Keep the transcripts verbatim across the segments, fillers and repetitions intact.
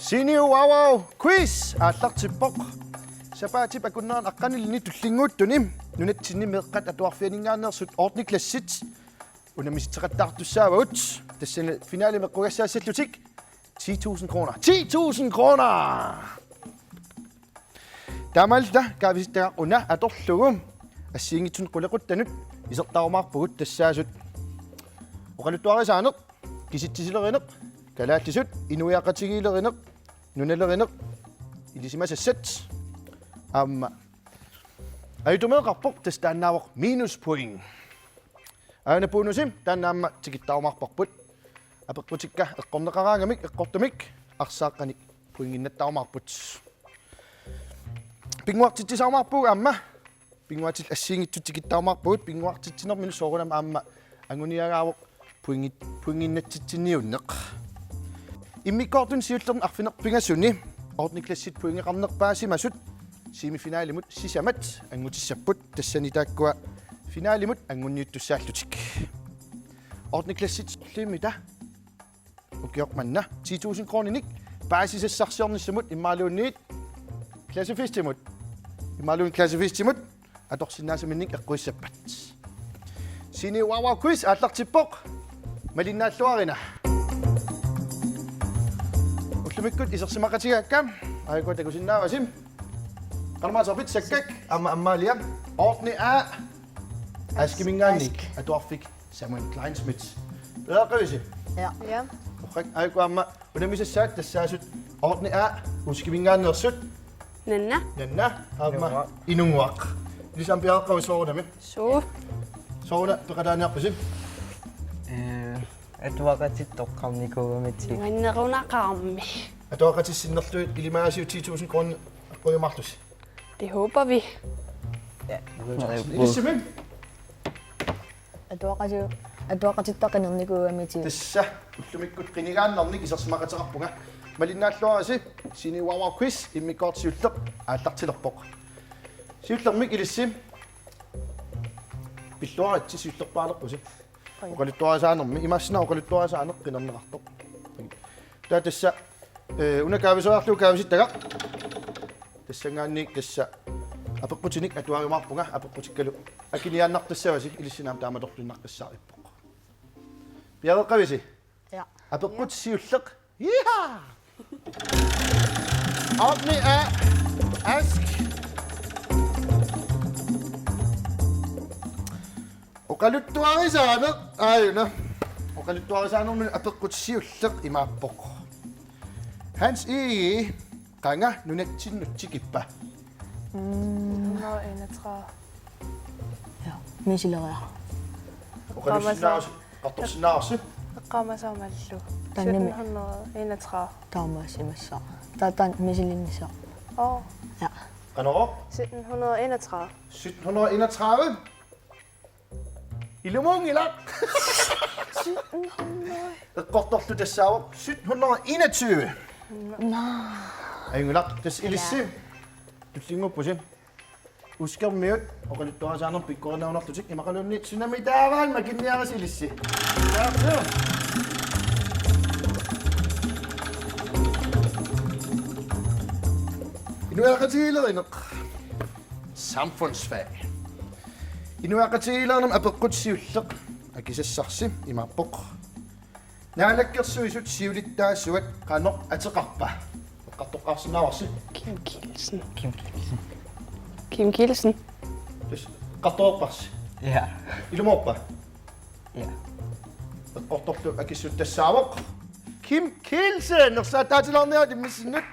Senior Wow Wow Quiz aallartippoq. Sapaatip akunnerani aqqanilini tullinnguuttuni nunatsinni meeqqat atuarfianinngaanneersut ottende klassit unammisitseqattaartussaavagut. Tassani finalemi eqqugassaassallutik ti tusind kroner. Ti tusind kroner! Taamaalilluta kaavisittagaq una atorlugu assigiinngitsunik qulequttanut isertarumaarpugut tassaasut oqaluttuarisaaneq, kisitsisilerineq, kalaallisut, inuiaqatigiilerineq, nunalerineq, ilisimasassat. Aamma ajutumeeqarpoq, tassa taannaavoq minuspoint. Aana bonusi taanna aamma tikittarumaarparput. Apeqqutikka eqqorneqaraangamik eqqortumik arsaaqqanik pointinnattarumaarput. Pinnguartitsisarumaarpugut aamma. Pinnguartillit assigiinngitsut tikittarumaarpugut, pinnguartitsinerminut soorunami aamma anguniagaavoq pointit-, pointinnatsitsinniunneq. Immikkoortuni siullerni arfineq-pingasuni ottende klassit pointeqarnerpaasimasut semifinalimut sisamat angutissapput, tassani taakkua finalimut angunniuttussaallutik. Ottende klassit sorliummita? Ukioq manna ti tusind kroninik paasisassarsiornissamut imaluunniit klassefestimut. Imaluunniit klassefestimut atorsinnaasaminik eqquissappat. Senior Wow Wow Quiz aallartippoq. Malinnaalluarina. Ullumikkut isersimaqatigaakka. Aajuku takusinnaavasi. Qanormaasarpit? Sakkak aamma Amalia. Ottende A. Askiminngaanniit. Ask. Atuarfik Samuel Kleinschmidt. Pereeqqavisi? Ja. Ja. Torrak, aajuku aamma unammisassaat tassaasut ottende A, Askiminngaanneersut. Nanna. Nanna, aamma Inunnguaq. Inunnguaq. Ilissi aamma pereeqqavusi soorunami. Suu. Sooruna peqataaniarpisi? Ee, atuaqatittoqqarnikuugamik. Nuannerunaqaarmi. Atuaqatit sinnerlugit ilimagassi ti tusind kroner eqquiumaarlusi. Det håber vi. Ja. Ilissimi? Atuaqati-, atuaqatittoq qinernikuugamik. Tassa ullumikkut qinigaannarnik isersimaqateqarpunga. Malinnaalluarisi, Senior Wow Wow Quiz immikkoortoq siulleq aallartilerpoq. Siullermik ilissi. Pilluaritsi siullerpaalerpusi. Oj. Oqaluttuarisaanermi, imaassinnaavoq oqaluttuarisaaneq qinerneqartoq. Taava tassa, eh, una kaavisoriarlugu kaavisittagaq. Tassanngaanniit tassa apeqqutinik atuariumaarpunga, apeqqutikkalu akiniaannartassavasi, ilissinnut aamma taamatorluinnaqqissaarippoq. Pereeqqavisi? Ja. Apeqqut siulleq. Iha! Ottende A, Ask. Oqaluttuarisaaneq, aajuna. Oqaluttuarisaanermi apeqqut siulleq imaappoq. Hans Egede, qanga nunatsinnut tikippa? Mm. Hundrede enogtredive. Ja, misileriaruk. Oqalussinnaarsi, eqqartorsinnaarsi. Eqqaamasaamallu. Taanna mi- sytten hundrede enogtredive. Taamaasimassaaq. Taava taanna misilinnissaaq. Åh. Ja. Qanorooq? Sytten hundrede enogtredive. Sytten hundrede enogtredive. Ilumuunngilaq. Sytten hundrede. Eqqortorlu tassaavoq sytten hundrede enogtyve. Nå. Ajunngilaq, tassa ilissi. Ja. Tullinnguuppusi. Uskermiut oqaluttuarisaanermut pikkorinnerunarlutik, immaqaluunniit sunami taava makinniarisi ilissi. Taava. Inuiaqatigiilerineq. Samfundsfag. Inuiaqatigiilerinermi apeqqut siulleq akisassarsi imaappoq. Naalakkersuisut siulittaasuat qanoq ateqarpa? Eqqartoqqaarsinnaavarsi. Kim Kielsen. Kim Kielsen. Kim Kielsen. Tassa eqqartoreerparsi. Ja. Ilumoorpa? Ja. Eqqortorlu akissut tassaavoq Kim Kielsen, nersaataatilaarniarit immissinnut.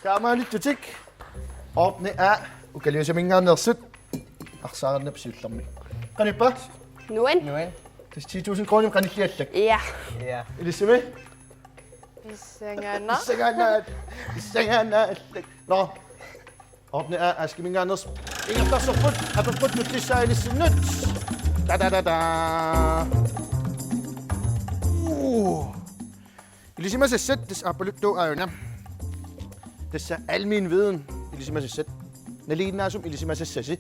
Taamaalillutik. Ottende A, Ukaliusaminngaanneersut. Arsaarinnap siullermik. Qanippa? Nuan. Nuan. Tassa ti tusind kroner qanilliallak. Ja. Ja. Ilissimi? Pissanganaq. Pissanganaq. Pissanganaq. Nå. Ottende A, Askiminngaanneersut. Ingerlaarput. Apeqqut tullissaa ilissinnut. Da, da, da, da. Uh. Ilisimasassat tassa aappaluttuaq aajuna. Tassa almen viden ilisimasassat. Nalinginnaasumik ilisimasassasi.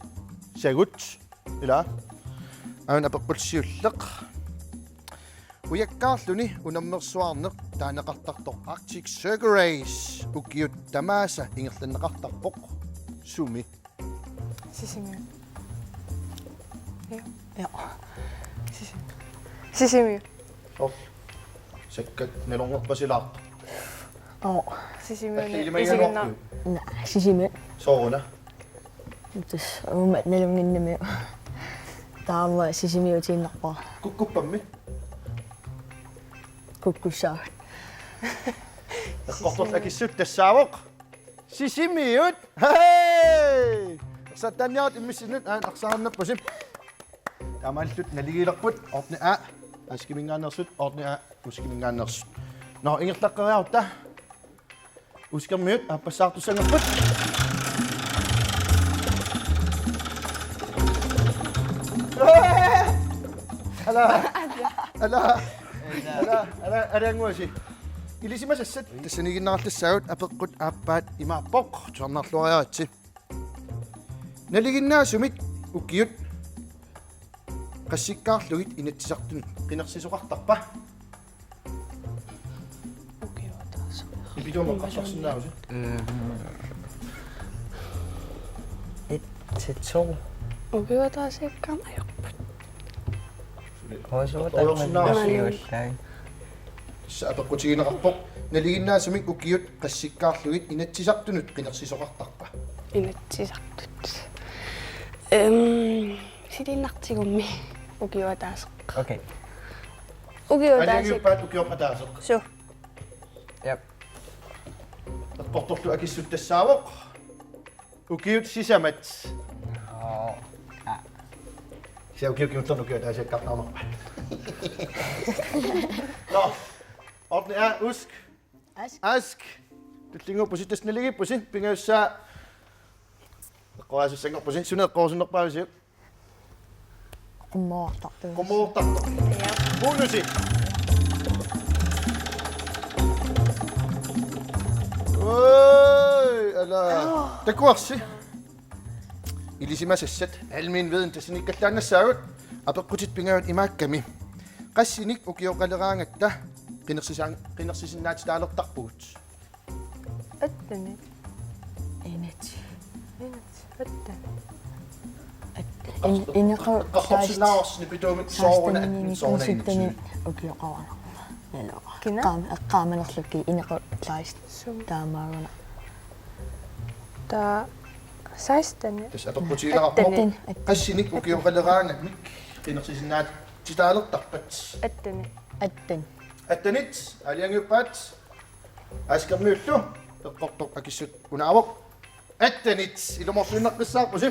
Sagut. Ila. Aajuna apeqqut siulleq. Ujakkaarluni unammersuarneq taaneqartartoq Arctic Circle Race ukiut tamaasa ingerlanneqartarpoq. Sumi? Sisimiut. Ja. Ja. Sisimiut. Sisimiut. Soorlu? Sakkat nalornerpasilaartoq. Oo. Sisimiut. Alliilimagigaluarpiuk? Isiginna-. Naa, Sisimiut. Sooruna? Tassa uuma nalunnginnamiuk. Taava Sisimiutiinnarpara. Kukkuppammi? Kukkussaavat. Eqqortortut akissut tassaavoq Sisimiut. Hej! Ersaattaanniarutta immissinnut aana arsaarnarpusi. Taamaalilluta naligiilerput, orden A Askiminngaanneersut, orden A Uskiminngaanneersut. Nå, ingerlaqqeriarutta. Uskermiut aappassaartussanngorput. Ala, ala, ala, ala, aliannguasi. Ilisimasassat tassaniiginnarallassaagut, apeqqut aappaat imaappoq, tusarnaarluariaritsi. Nalinginnaasumik ukiut qassikkaarlugit Inatsisartunut qinersisoqartarpa? Ukiup ataaseq. Ipituuma qassarsinnaavusi? Ehm. Et, to. Ukiup ataaseq ajorput. Suli. Osuuta. Oqoriarsinnaavasi. Maani. Tassa apeqqutigineqarpoq. Nalinginnaasumik ukiut qassikkaarlugit Inatsisartunut qinersisoqartarpa? Inatsisartut. Ehm, silinnaartigummi ukiup ataaseq. Okay. Ukiup ataaseq. Aliangiuppaat ukioq ataaseq. Suu. Jep. Eqqortortut akissut tassaavoq ukiut sisamat. Oo. Aa. Kisianni ukiut kingullerni ukiut ataasiakkaartarnerpaat. Nå. Orden A, Usk. Ask. Ask. Tullinnguuppusi, tassa naligiippusi, pingajussaa. Eqqoriasussanngorpusi, suna eqqorisunnerpaavisiuk? Qummoortartoq. Qummoortartoq. Ja. Bonusi. Oj, ala. Takuarsi. Ilisimasassat, almen viden, tassaniikkallaannassaagut, apeqqutit pingajut imaakkami. Qassinik ukioqaleraangatta qinersisaan-, qinersisinnaatitaalertarpugut? Attenit. Init. Init. Atten. At-, in-, inequ-, eqqortorsinnaavarsi nipituumik sooruna atten, sooruna sytten, init. Ukioqaruanarpoq. Nalua. Kina? Eqqaam-, eqqaamanerlukkit inequ-, seksten. Sumi? Taamaaguna. Taava seksten. Tassa apeqqutigilaarpoq. Atten. Atten. Qassinik ukioqaleraangamik qinersisinnaatitaalertarpat? Atten. Atten. Attenit, aalajangiuppaat. Askermiullu, eqqortoq akissut unaavoq. Attenit, ilumoorluinnaqqissaarpusi.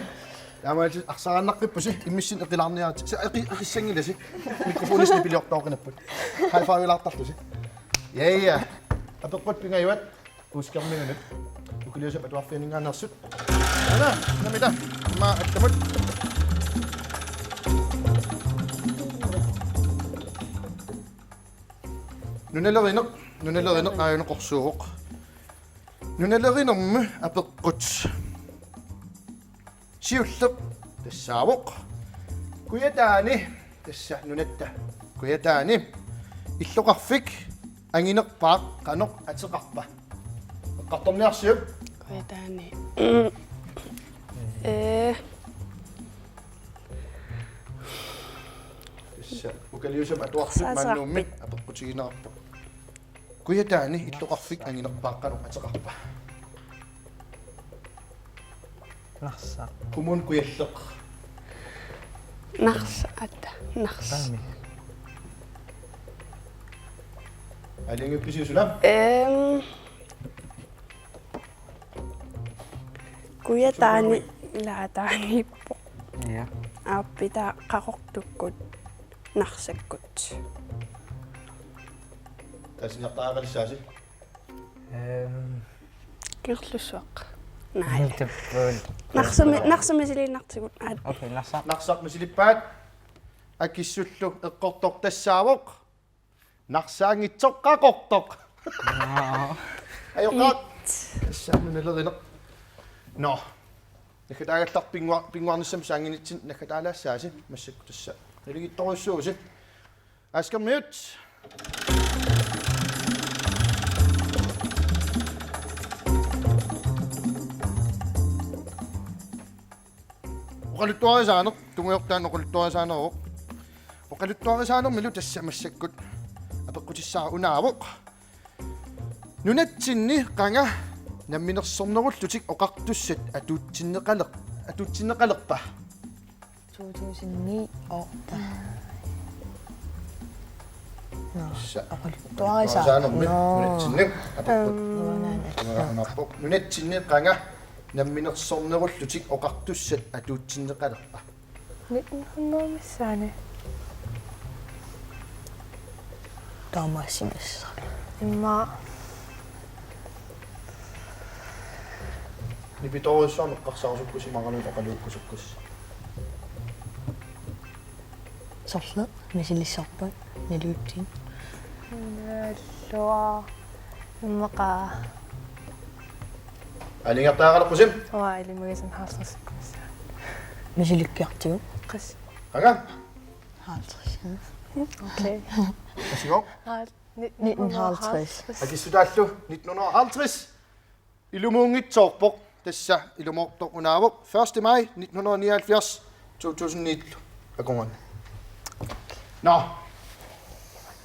Taamaalillutit arsaarnaqqippusi, immissinnut eqilaarniaritsi. Sa eqi-, eqissanngilasi. Mikrofonissat nipiliortooqinapput. High five-ilaartarlusi. Ja, ja. Apeqqut pingajuat. Uskermiunut. Ukiliusap atuarfianinngaanneersut. Ana, namita. Immaqa allamut. Nunalerineq, nunalerineq aajuneqorsuuvoq. Nunalerinermi apeqqut. Siulleq tassaavoq. Kujataani, tassa nunatta Kujataani illoqarfik anginerpaaq qanoq ateqarpa? Eqqartorniarsiuk? Kujataani. Mm. Eh. Tassa ukiliusap atuarfik maannuummi apeqqutigineqarpoq. Kujataani illoqarfik anginerpaaq qanoq ateqarpa? Narsaq. Kommune Kujalleq. Nars-, atta, Nars-. Taami. Aalajangiuppisiuk suna? Ehm. Kujataani ilaataaniippoq. Ja. Aappitaaq Qaqortukkut Narsakkut. Taasinnartariaqalissaasi? Ehm. Kingerlussuaq. Nej. Tappul. Narsami, Narsami misiliinnartigut. Aat. Okay, Narsaq. Narsaq misilippaat. Akissullu eqqortoq tassaavoq Narsaanngitsoq Qaqortoq. Aa. Ajoqaaq. It. Tassa nunalerineq. Nå. Naggataagallartoq pinnguar-, pinnguarnissamut saannginitsinni naggataalaassaasi massakkut tassa. Naligiittorujussuuvusi. Askermiut. Oqaluttuarisaaneq, tungujortaanut oqaluttuarisaaneruvoq. Oqaluttuarisaanermilu tassa massakkut apeqqutissara unaavoq: Nunatsinni qanga namminersornerullutik oqartussat atuutsinneqaler-, atuutsinneqalerpa? To tusind ni år. Der. Nå, sa-, oqaluttuarisaanermi. Nå. Nunatsinni apeqqut-, Øhm. Nunatsinni qanga namminersornerullutik oqartussat atuutsinneqalerpa? Nitten hundrede missaani. Taamaassimassaq. Immaqa. Nipitoorujussuarmik eqqarsarusukkussi imaluunniit oqaluukkusukkussi. Sorleq, misilissarput, nalutsin. Nalua. Immaqa. Aalajangertariaqalerpusi? Uanga ilimagisannik halvtredsikkumissaanga. Misilikkiartigu. Qas. Anga? Halvtreds. Okay. Værsgo. Hal-, ni-, nitten hundrede og halvtreds. Akissutaallu nitten hundrede og halvtreds. Ilumuunngitsoorpoq, tassa ilumoortoq unaavoq, første maj nitten hundrede og nioghalvfjerds, to tusind ni akornanni. Nå.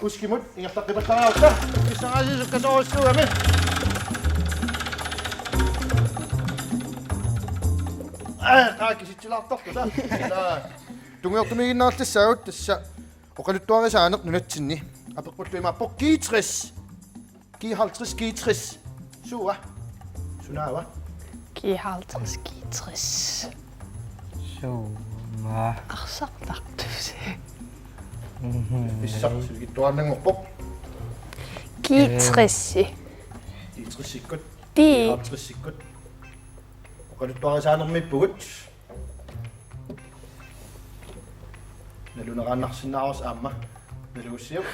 Uskimut ingerlaqqipallariarta. Pissarasi sukkasoorujussuugami. Aa, taakku kisitsilaartarluta. Taa. Tungujortumiiginnaraltassaagut, tassa oqaluttuarisaaneq nunatsinni. Apeqqullu imaappoq G tres. G halvtreds, G tres. Suua? Sunaava? G halvtreds, G tres. Suuma. Arsartartusi. Mhm. Pissaq sivikitsuaannanngorpoq. G tres. G tres-ikkut. Di. G halvtreds-ikkut. Oqaluttuarisaanermiippugut. Naluneraannarsinnaavarsi aamma. Nalugussiuk.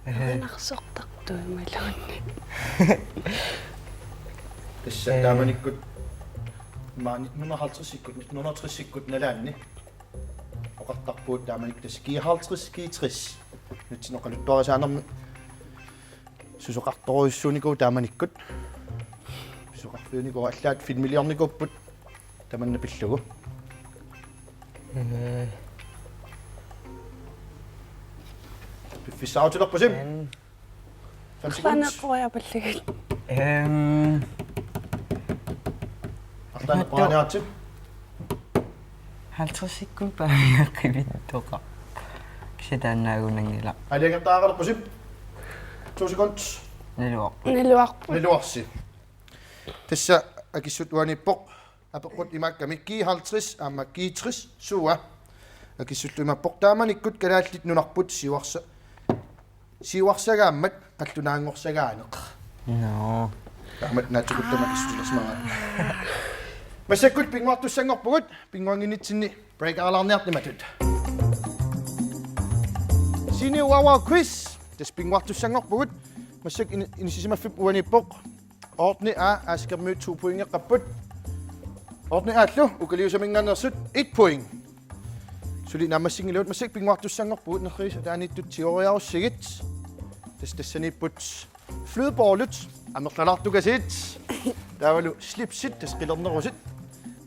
Nalunarsortartuumaluunniit. Tassa, ee, taamanikkut. Immaqa nitten hundrede og halvtreds-ikkut, nitten hundrede og tres-ikkut nalaanni. Oqartarpugut taamanikkut tassa G halvtreds, G tres. Nutsinneqaluttuarisaanermi. Susoqartorujussuunikuuvoq taamanikkut. Susoqarfiunikuuvoq, allaat filmiliornikuupput tamanna pillugu. Ee. Piffissaarutilerpusi. Em. Fem sekunder. Qanoq qiviarpallagit? Em. Arlaannik qiviarniaritsi. Halvtredsikkut paavia qivittoqarpoq. Kisianni taannaagunanngilaq. Aalajangertariaqalerpusi. To sekund. Naluarput. Naluarput. Naluarsi. Tassa akissut uaniippoq. Apeqqut imaakkami G halvtreds aamma G tres suua. Akissullu imaappoq: Taamanikkut Kalaallit Nunarput siuarsa-, siuarsagaammat qallunaanngorsagaaneq. Nå. Taamatut naatsukullama akissutilersimavaa. Massakkut pinnguartussanngorpugut, pinnguannginnitsinni breakerilaarniartut imatut. Sini Wawa Quiz, tassa pinnguartussanngorpugut, massakkut in-, inissisimaffipput uaniippoq. Ottende A, Askermiut to pointeqarput. Ottende A-llu ukaliusaminngaanneersut et point. Suli naammassinngillat, massakkut pinnguartussanngorpugut, nerriviit ataaniittut tigoriarussigit. Tassa tassaniipput flødebollit, amerlalaartukasiit. Taavalu slipsit, tassa qilernerusit.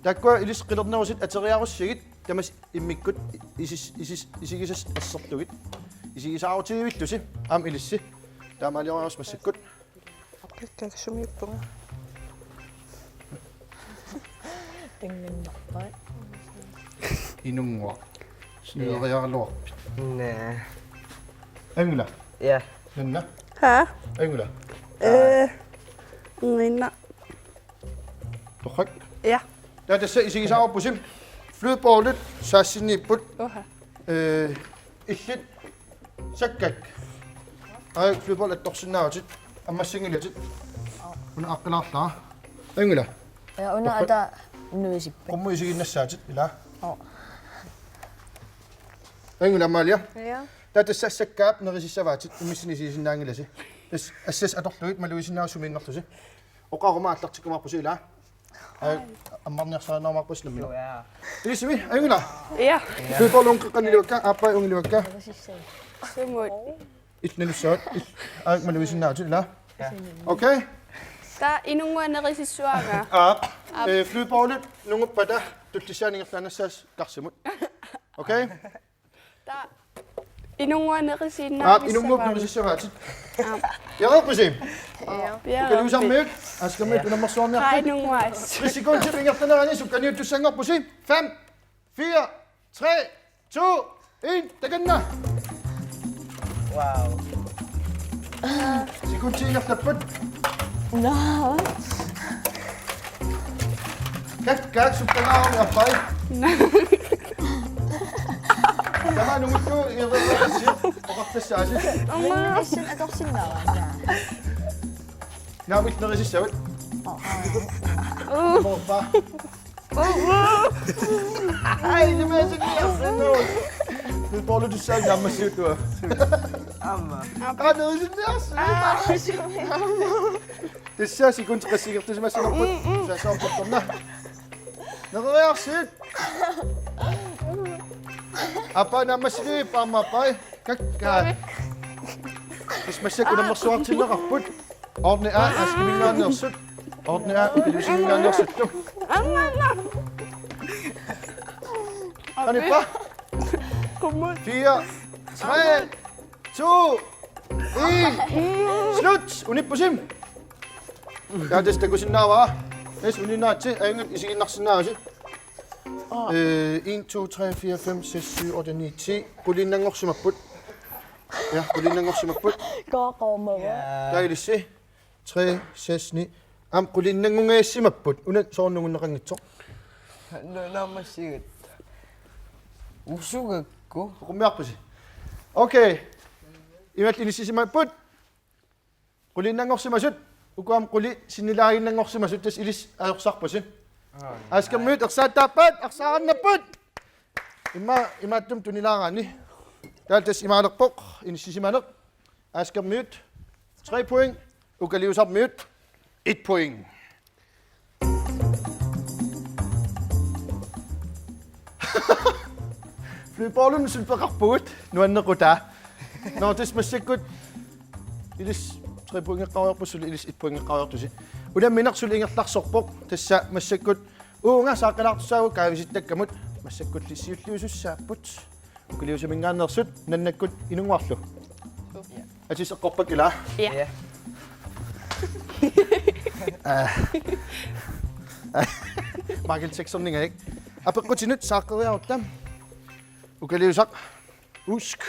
Taakkua ilissi qilernerusit ateriarussigit, tamassi immikkut isis-, isis-, isigisassi asserlugit. Isigisaarutigivillusi, aamma ilissi. Taamaalioriarussi massakkut. Kakkaak sumiippunga. Tannginnarpai. Inunnguaq. Snøriaraluarpit. Naa. Angela. Ja. Nanna. Haa? Angela. Ee. Nginna. Torrak. Ja. Taava tassa isigisaaruppusi. Flødebollit saassinniipput. Uha. Ee, illit Sakkak. Aajuku flødeboll attorsinnaavutit. Ammassanngilatit. Una aaqqilaarlara. Angela. Ja, una ata nuisippa. Qummut isiginnassaatit, ilaa. Oo. Angela, Amalia. Ja. Taava tassa Sakkaap nerisissavaatit, immissinnut isigisinnaanngilasi. Tassa assassi atorlugit malugisinnaavasi sumiinnerlusi. Oqaruma aallartikkumaarpusi, ilaa. Ai, ammarniarsarinerumaarpusi nammineq. Ilissimi, Angela. Ja. Flødebollip qeqqaniluakka, aappaa ungiliakka. Sumut. Illit nalussavat, il-, aajuku malugisinnaavutit, ilaa. Okay. Taava inunnguaq nerisissuaanga. Aap. Aap. Ee, flødebollip nunguppata Tullissaani ingerlaannassaasi karsimut. Okay? Taa. Inunnguaq nerisiinnaavissavaa. Aap, inunnguup nerisissavaatit. Aap. Piareerpusi? Piareerpusi. Ukaliusarmiut, Askermiut unammersuarniarput. Qaa inunnguaq. Tre sekundit ingerlanerani sukkaniuttussanngorpusi. Fem, fire, tre, to, en, takanna. Wow. Sekundit ingerlapput. Naa. Kakkaak sukkangaarami appai. Tamaat nunguttu ireerassi oqartassaasi. Aamma. Assut atorsinnaavaa. Naamik nerisissavut. Morpa. Ai, det var så lige at finde ud. Nu får du det selv, jeg må sige, du er. Amma. Ej, det er sådan der, så. Tassa sekunti qassingertusimassanerput. Tassa soortortorna. Nereriarsiit. Appa naammassilerput aamma appai. Kakkaak. Tassa massakkut unammersuartinneqarput. Ordne A, Askiminngaanneersut. Ordne A, Ukaliusaminngaanneersuttu. Anippa. Fire, tre, to, en. Slut. Unippusi. Ja, det skal kunne sige, var. Yes, uninnaatsi, ajunngilaq isiginnaarsinnaavasi. Øh, en, to, tre, fire, fem, seks, syv, otte, ni, ti. Quliinnanngorsimapput. Ja, quliinnanngorsimapput. Qaaqqummava. Taava ilissi. Tre, seks, ni. Aamma quliinnanngungajassimapput. Una soorunami nungunneqanngitsoq. Naammassigatta. Usugakku. Oqummiarpusi. Okay. Imaat inissisimapput. Quliinnanngorsimasut, uku aamma qulit sinnilaaginnanngorsimasut, tassa ilissi ajorsarpusi. Askermiut ersaattaappat, ersarinnapput. Immaqa imaattumik tunilaaraanni. Taava tassa imaalerpoq inissisimaneq. Askermiut tre point, Ukaliusarmiut et point. Flybollimi suli peqarpugut, nuannequtaa. Nå, tassa massakkut ilissi tre pointeqqaarpoq, suli ilissi et pointeqqaartusi. Unammineq suli ingerlaarsorpoq, tassa massakkut uunga saaqqilaartussaavugut kaavittakkamut, massakkulli siulliusussaapput. Ukaliusaminngaanneersut, Nannakkut Inunnguarlu. Atis eqqorpakka ilaa. Ja. Michael Jacksoningajaak. Apeqqutinut saaqqeriarutta. Ukaliusaq. Usk.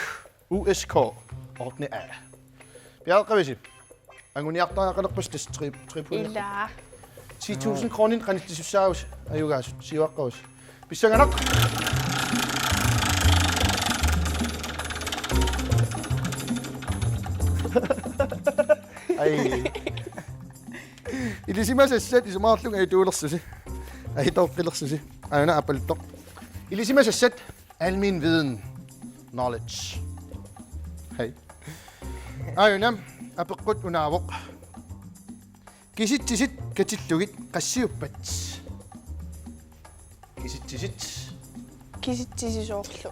U S K. Ordne A. Piareeqqavisi. Anguniartariaqalerpusi tassa tre, tre point. Ilaa. Ti tusind kroner qanillisussaavoq ajugaasut siuaqqavoq. Pissanganaq. Ai. Ilisimasassat isumaqarlunga ituulersusi. Ai toqqilersusi. Aana appaluttoq. Ilisimasassat almen viden. Knowledge. Hej. Aajuna apeqqut unaavoq. Kisitsisit katillugit qassiuppat? Kisitsisit. Kisitsisit soorlu.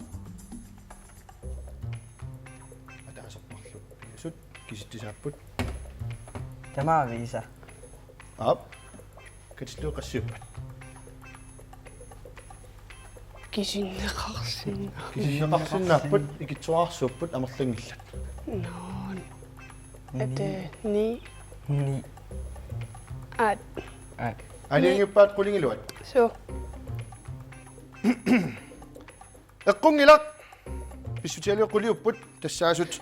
Ataaseq marluk pingasut kisitsisaapput. Tamaviisa. Aap. Katillugit qassiuppat? Kisinneqarsinna. Kisinneqarsinnaapput, ikittuararsuupput amerlanngillat. Nå. Ate ni. Ni. At. At. Aalajangiuppaat qulingiluat. Suu. Eqqunngilaq. Pissutigalugu quliupput tassaasut.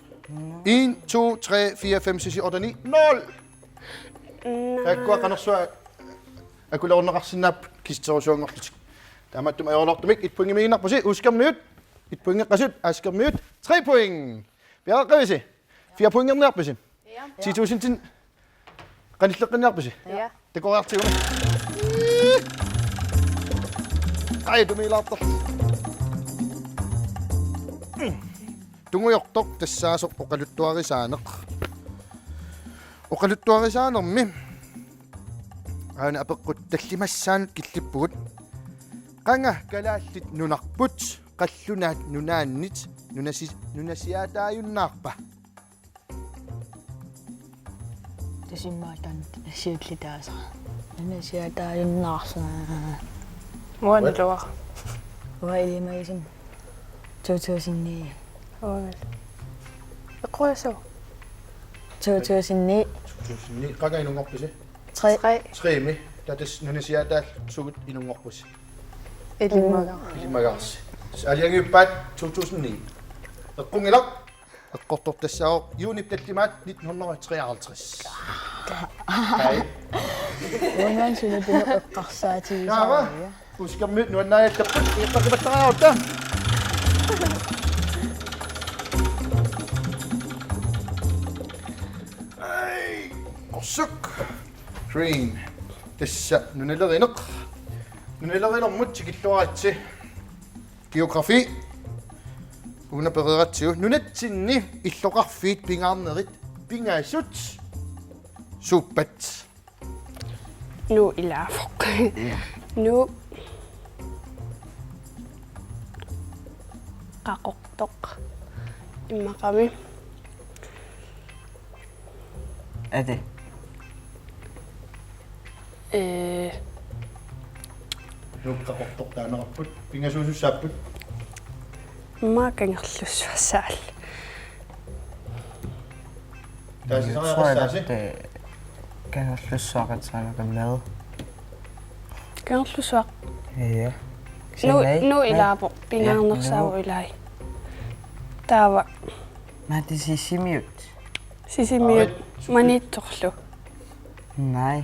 En, to, tre, fire, fem, seks, otte, ni, nul. Taakkua qanersua akulerunneqarsinnaapput kisitserusuanngorlutik. Taamaattumik ajoraluartumik et pointiinnarpusi, Uuskermiut et pointeqqasut, Askermiut tre point. Piareeqqavisi? Fire pointerniarpisi? Ja. Ti tusind qanilleqqinniarpisi? Ja. Takoriartigumi. Ai, tumiilaartar. Tungujortoq tassaasoq oqaluttuarisaaneq. Oqaluttuarisaanermi aana apeqqut tallimassaanut killippugut. Qanga kalaallit nunarput qallunaat nunaannit nunasi-, nunasiaataajunnaarpa? Tasimmaattan siullitaasa. Nunasiaataajunnaarsa. Uanga naluara. Uanga Elimagusimi. To tusind ni. Uanga. Eqqoriassava? To tusind ni. To tusind ni. Qanga inunngorpisi? Tre. Tre. Tre-mi. Taava tassa nunasiaataallu suut inunngorpusi? Elimagaarsi. Elimagaarsi. Aalajangiuppaat to tusind ni. Eqqunngilaq. Eqqortortassaavoq juunip tallimaat nitten hundrede og treoghalvtreds. Hej. Uanga suna pinneq eqqarsaatigisara. Taava. Uskermiut nuannaajattapput, iippakkipattaraarutta. Ai, qorsuk. Green. Tassa nunalerineq. Nunalerinermut tikilluaritsi. Geografi. Una pereeratsigu. Nunatsinni illoqarfiit pingaarnerit pingasut suuppat? Nuup ilaavoq. Nuup Qaqortoq. Immaqami. Ati. Ee. Nuup Qaqortoq taaneqarput. Pingasuusussaapput? Immaqa Kangerlussuaq saallu. Taasisariaqassaasi? Jeg tror, at, øh, Kangerlussuaq atsaaneqarmat. Kangerlussuaq. Ja. Nuup, Nuup ilaapput, pingaarnersaavoq ilai. Taava. Maati Sisimiut. Sisimiut. Aa, Maniitsorlu. Nej.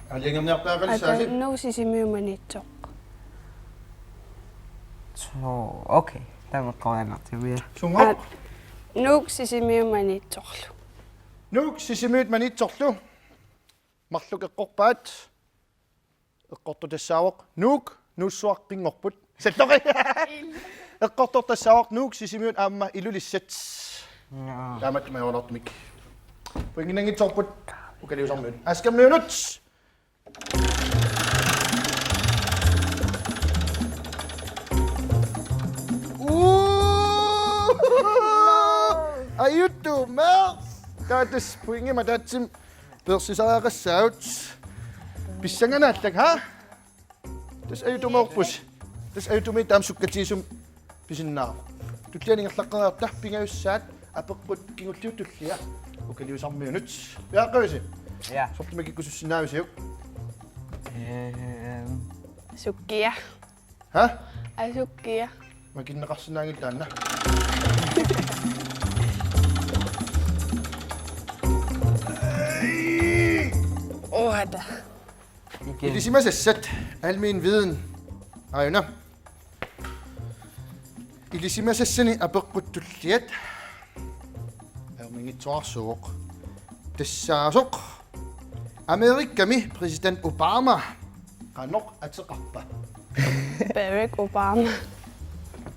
Aalajangerniartariaqalissaasi? Ata, Nuup Sisimiut Maniitsoq. Så, okay. Taama eqqoriartigu, ja. Sunngooq? Aa, Nuup Sisimiut Maniitsorlu. Nuup Sisimiut Maniitsorlu. Marluk eqqorpaat. Eqqortoq tassaavoq Nuuk, Nuussuaq Qinngorput. Salloqi. Eqqortoq tassaavoq Nuuk, Sisimiut aamma Ilulissat. Jaa. Taamatut majuarartumik. Pointinngitsoorput. Ukaliusarmiut. Askermiunut. Uu! Ajutumeeq. Taava tassa pointimik ataatsimik peersisariaqassaagut. Pissanganarlak, ha? Tassa ajutumeerpusi. Tassa ajutumeeq taama sukkatigisumik pisinnaavoq. Tulliani ingerlaqqeriarta pingajussaat apeqqut kingulliup tullia ukaliusarmiunut. Piareeqqavisi? Ja. Sorleq makikkusussinnaavisiuk? Ehm. Sukkia. Ha? Asukkia. Makinneqarsinnaanngilaq taanna. Oha. Ilisimasassat, almen viden. Aajuna. Ilisimasassani apeqqut tulliat. Ajornanngitsuarsuuvoq. Tassaasoq. Amerikami præsident Obama qanoq ateqarpa? Barack Obama.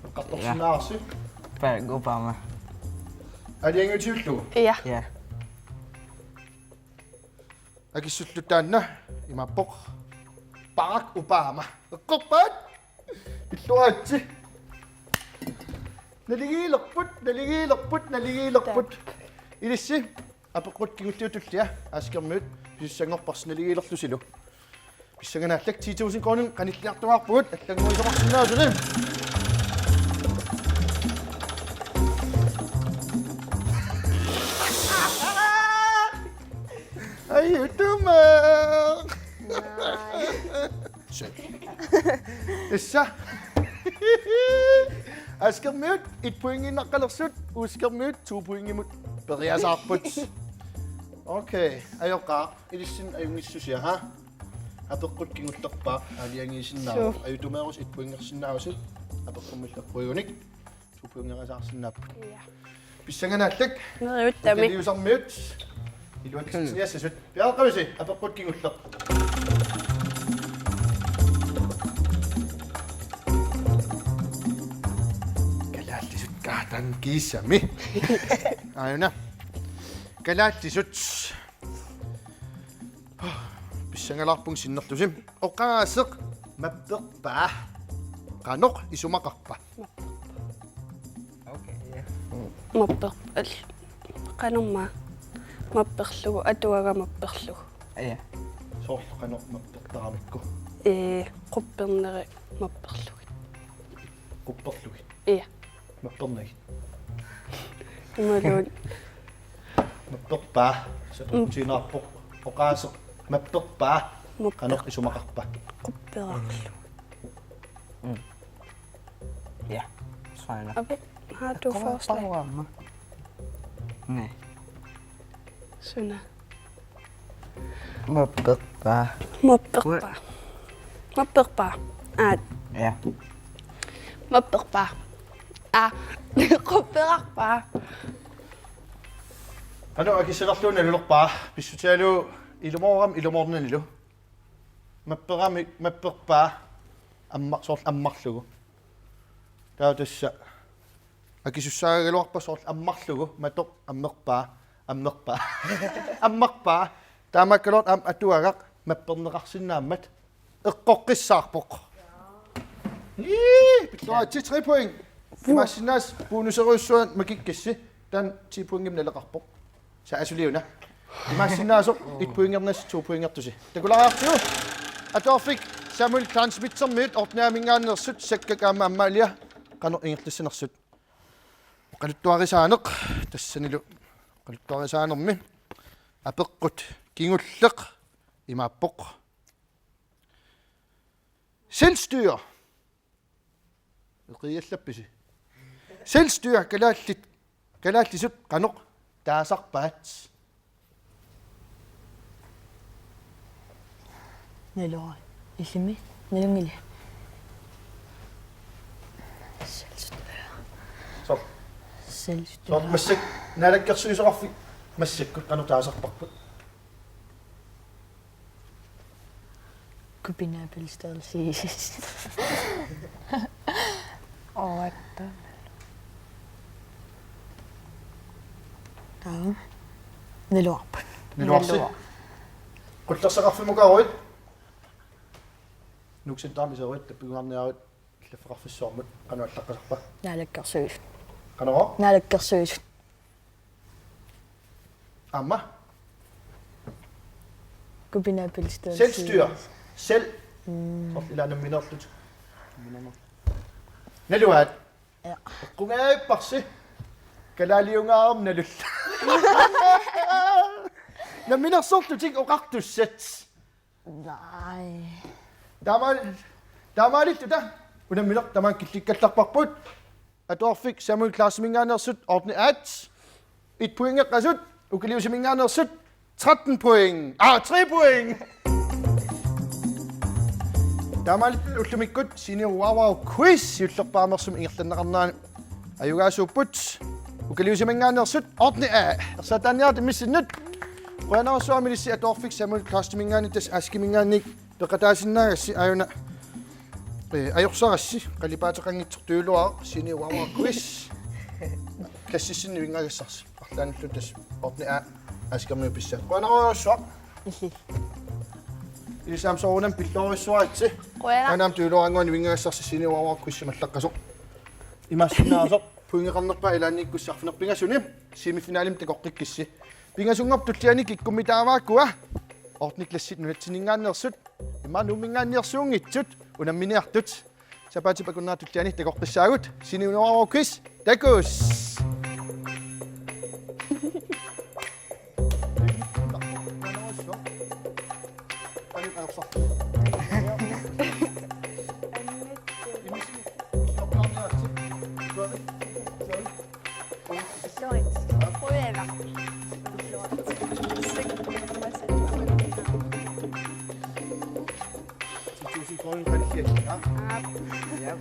Eqqartorsinnaavarsi? Barack Obama. Aalajangiutivillugu? Ja. Ja. Akissullugu taanna imaappoq. Barack Obama. Eqqorpaat. Illuaritsi. Naligiilerput, naligiilerput, naligiilerput. Ilissi apeqqut kingulliup tullia askermiut pisussanngorparsi naligiilerlusilu. Pissanganarlak ti tusind koruuninik qanilliartuaarpugut allannguisoqarsinnaasuni. Ajutumeeq. Sødt. Tassa. Askermiut et pointiinnaqqalersut, uskermiut to pointimut periasaarput. Okay, ajoqaaq, ilissinnut ajunngissusia, ha? Apeqqut kingullerpaaq aalajangiisinnaavoq. Suu. Ajutumeerussi et pointersinnaavusi, apeqqummi eqquigunik. Supiunngerasaarsinnaapput. Ja. Pissanganarlak. Neriuttami. Ukaliusarmiut. Iluatsitsiniassasut. Piareeqqavisi, apeqqut kingulleq. Kalaallisut kaatan kiisami. Aajuna. Kalaallisut. Pissangalaarpunga sinnerlusi. Oqaaseq mapperpaa qanoq isumaqarpa? Okay, ja. Mapper-, al-, qanormaa mapperlugu, atuagaq mapperlugu. Ja. Soorlu qanoq mappertaramikku? Ee, qupperneri. Mapperlugit. Qupperlugit. Ja. Mappernagit. Imaluunniit. Mapperpaa. Saperputiinnarpoq. Oqaaseq. Mapperpaa. Mapper- Qanoq isumaqarpa? Qupperarlugit. Ja. Sådan. Ape, har du forslag? Nej. Suna. Mapperpaa. Mapperpaa. Mapperpaa. Aat. Ja. Mapperpaa. Aa. Qupperarpaa. Qanoq akissanerluunniit nalulerpara? Pissutigalugu ilumoorami ilumoornanilu. Mapperami mapperpaa. Amma soorlu ammarlugu. Taava tassa akisussaagaluarpat soorlu ammarlugu matoq ammerpaa ammerpaa. Ammarpaa. Taamaakkaluartoq aamma atuagaq mapperneqarsinnaammat eqqoqqissaarpoq. Ii, pilluaritsi tre point. Imaassinnaavoq bonuserujussuaq makikkissi. Taanna ti pointimik naleqarpoq. Saassuliuna. Imaassinnaasoq et pointinnassi to pointinnassi. Takulaariartigu. Atuarfik Samuel Kleinschmidtermiut ottende A-minngaanneersut Sakkak aamma Amalia qanoq ingerlassanersut. Oqaluttuarisaaneq tassanilu oqaluttuarisaanermi apeqqut kingulleq imaappoq. Selvstyre. Eqiallappisi. Selvstyre kalaallit kalaallisut qanoq taasarpaat? Naluara. Illimmi? Nalunngili. Selvstyre. Soorlu. Selvstyre. Soorlu massakkut naalakkersuisoqarfik massakkut qanoq taasarparput? Kommunalbestyrelse. Oatta. Taava. Naluarput. Naluarsi. Naluara. Qullersaqarfimmukaaruit. Nuuk Centerimi iseruit tappikunngarniaruit. Qillaffeqarfissuarmut qanoq allaqqasarpa? Naalakkersuisut. Qanoq? Naalakkersuisut. Aamma? Kommunalbestyrelse. Selvstyre. Selv. Mm. Soorlu ilaa nammineerlutik. Naluaat. Ja. Qungaipparsi. Kalaaliungaarami nalullugit. Namminersorlutik oqartussat. Nej. Taamaal-, taamaalilluta. Unammineq tamaanga killikkallarparput. Atuarfik Samuel Clauseniminngaanneersut ottende A. Et pointeqqasut, Ukiliusiminngaanneersut tretten point. Ah, tre point. Taamaalilluta ullumikkut Senior Wow Wow Quiz siullerpaamik ingerlanneqarnerani ajugaasuupput. Ukiliusiminngaanneersut ottende A. Ersaataanniarta missinnut. Qujanarsuarmilissi Atuarfik Samuel Clauseniminngaanniit tassa Askiminngaanniit peqataasinnaagassi aajuna. Eh, ajorsarassi qalipaateqanngitsoq tuyualuaraq Senior Wow Wow Quiz. Klassissinni nivinngaagassarsi. Arlaannullu tassa ottende A Askermiut pissaat. Qujanarsuaq. Illi. Ilissi aamma soorunami pilluaritsi. Qujanaq. Aana aamma tuyualuaraannguaq nivinngaagassarsi Senior Wow Wow Quizimut allaqqasoq. Imaassinnaasoq pointeqarnerpaaq ilaannikkut saaffineq pingasuni semifinalimi takoqqikkissi. Pingasunngorpat tulliani kikkummitaavaakkua ottende klassit nunatsinninngaanneersut immaqa Nuumminngaanneersuunngitsut unamminiartut. Sapaatip akunnerata tulliani takoqqissaagut. Senior Wow Wow Quiz. Takuss. Tusind kroner, kan det ikke? Ja. Ja.